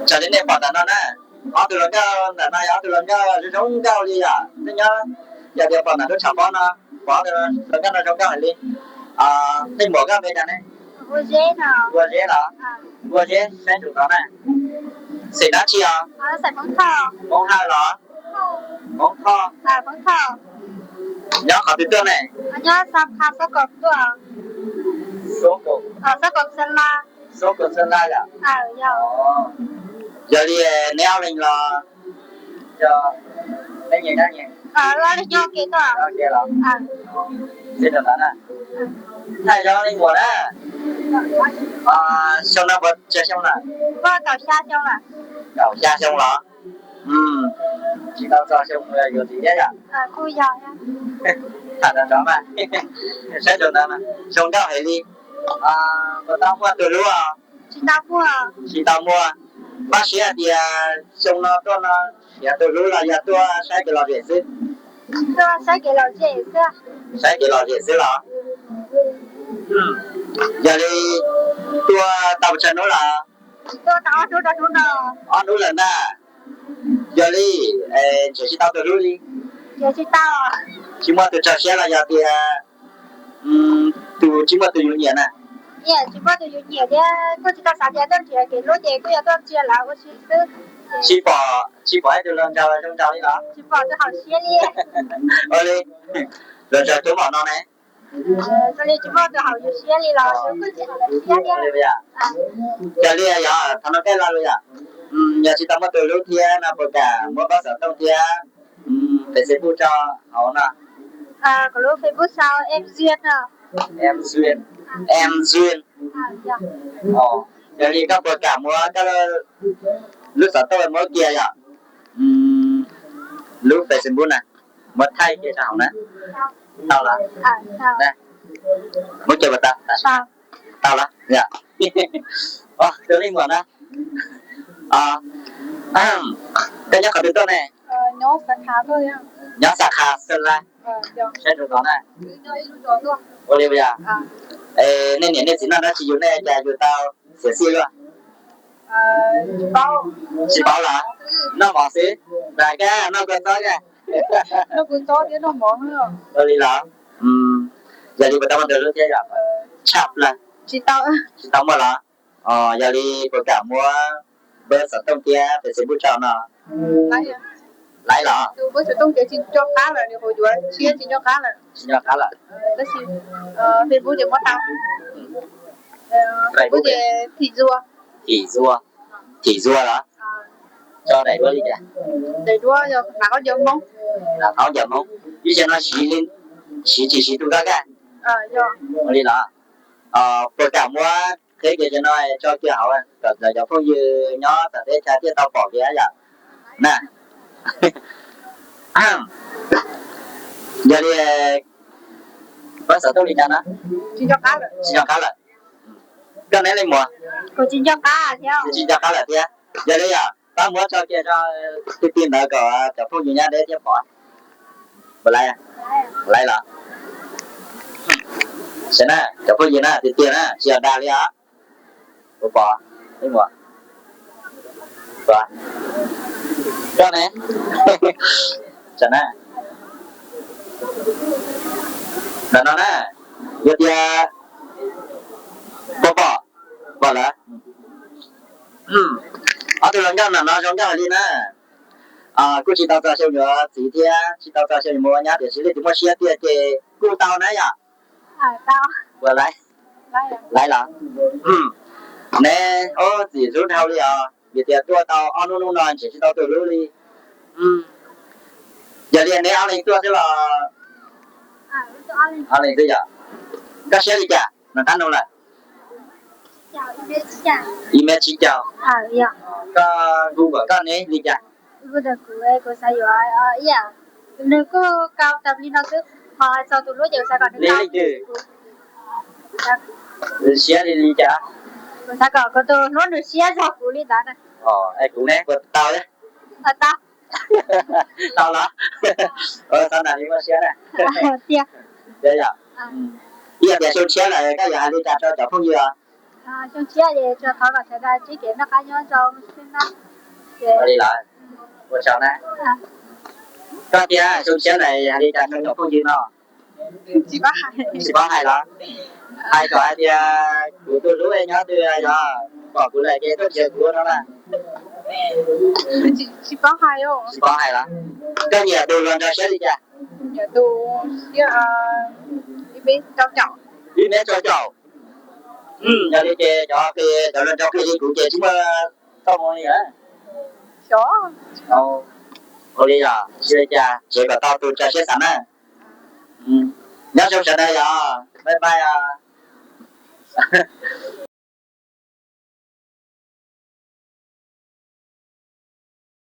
Raws li nej pom ntawm no na, ob tug hluas nkauj ntawm no yog ob tug hluas nkauj zoo zoo nkauj li yom. Nej nyob, yog tias pom ntawm lub tshav pob no, pom ob tug hluas nkauj no zoo nkauj heev li. Tej muam koj npe cas ne? Ua Zeb los? Ua Zeb saib ntsoov tod na. Xeem dab tsi os? Hmoob Hawj los? Hmoob Thoj. Nyob qhov twg tuaj ne? Xab Kaum yom. Yog li neb ob leeg los, neb nyias nyob nyias? Thaij zoo li muam na. Xyoo no puas tsawg xyoo lawm? Kaum xya xyoo los? Tsis tau txog xyoo yuav txiv thiab yom? Tham nrov nrov mas. Saib zoo nkauj heev li. Puas tau muaj tus hlub os? Tsis tau muaj. Pab siab hais tias xyoo no tuaj no, yog tus hlub los yog tuaj saib kev lom zem xwb? Saib kev lom zem xwb los? Yog li tuaj tau pes tsawg hnub lawm? Ob hnub lawm ntag. Yog li ntshe tsis tau tus hlub li? Tsis muaj tus raug siab los yog tias tus tsis muaj tus yuav nyiam na? Tsis muaj tus yuav nyiam thiab kuj tsis tau xav tias tuaj nrhiav kev hlub ces kuj yog tuaj ntsia lawv ua si xwb. Tsis pom, tsis pom ib tug hluas nraug zoo nraug li los? Tsis pom tus haum siab li. Ua li, hluas nraug tuaj mom no ne? Ua li tsis muaj tus haum yus siab li los kuj tsis haum yus siab thiab. Yog li yog thaum no koj los yom, yog tsis tau muaj tus hlub thiab no puas kam muab pab xov tooj thiab Facebook tso hauv no? Kuv lub Facebook sau Em Duyên no. Em Duyên. Em Duyên. Yog li koj puas kam muab koj lub xov tooj muab kiag yom, lub Facebook na, muab thaij kiag rau hauv na. Tau los? Muab kiag puas tau? Tau los? Tus leej muam na, koj nyob qhov twg tuaj ne? Nyob Xas Khas, Xas Khas, Xas Khas. Saib rau tod na. Ua li yog, nej niam nej txiv noj dab tsi yus nej cas yus tau xiam xij luaj? Tsis paub los? Noj mov xwb. Noj kua txob thiab. Ua li los? Yog li puas tau muaj tus hlub thiab yom? Tshaj plaws. Tsis tau muaj los? Yog li puas kam muab npawb xov tooj thiab Facebook tso no? Laiv los? Tsis nco qab lawm. Tsis nco qab lawm. Facebook ces muab tau. Thim Zuag. Thim Zuag los? Tso daim duab li cas? Daim duab yog Nam Qhob Ncaws Hmoob. Nam Qhob Ncaws Hmoob. Ib zaug no siv, siv tsis siv tus koj kaj? Ua li los? Puas kam muab qheb kiag cov no tso kiag hauv kom lawv cov phooj ywg nyob tom teb chaws thiaj tau pom kiag yom? Na, yog li, pab xov tooj li cas na? Tsis nco qab lawm. Koj neb leej muam? Tsis nco qab lawm thiab. Yog li yog pab muab tso kiag rau ti ti ntawd kom cov phooj ywg nyob deb thiaj pom. Puas laiv? Laiv los? Saib na cov phooj ywg na, tiag tiag na, tsis yog dag li os. Puas pom? Koj ne? Ntawm no na, yog tias puas pom? Pom lawm. Ob tug hluas nkauj ntawm no zoo nkauj li na. Kuj tsis tau txog xyoo yuav txiv thiab tsis tau txog xyoo yuav mus ua nyab tiam sis leej twg muaj siab tiag ces kuj tau na yom. Puas laiv? Laiv los? Neb ob txiv hlub dhau li os, vim tias tuaj tau ob hnub hnub no ntshe tsis tau tus hlub li. Yog li neb ob leeg tuaj xwb los? Ob leeg xwb yom. Koj siab li cas no qab no lawm? Ib mev tsib caug. Koj hu kom koj neb li cas? Nws kuj kau tas li no xwb, ho hais txog tus hlub ces kuv xav kom nws li twg? Siab li li cas? Kuv xav kom kuv tus hlub nws siab zog kuv li ntawd na. Es kuv ne, kuv tau thiab? Tau. Tau los? Txhob nag li muaj siab na. Tiag. Yog tias xyoo tshiab lawm koj yuav hais li cas rau cov phooj ywg os? Xyoo tshiab ces tsuas thov kom sawv daws sib kev noj qab nyob zoo xwb na. Ua li lawm, ua tsaug na. Koj tias xyoo tshiab lawm hais li cas rau cov phooj ywg no? Tsis paub hais los? Hais kom hais tias kuv tus hlub nyob twg yog pom kuv lawm ces tuaj nrhiav kuv no na. Tsis paub hais los? Koj nyiam tus hluas nraug siab li cas? Ib mev rau caum. Yog li ces cov, cov hluas nraug qhia li kuv ces tsis muaj txoj hmoo li. Ua li yog tsis li cas, tsev kom tau tus tsa siab xav na. Nyob zoo sawv daws yog, bye bye os.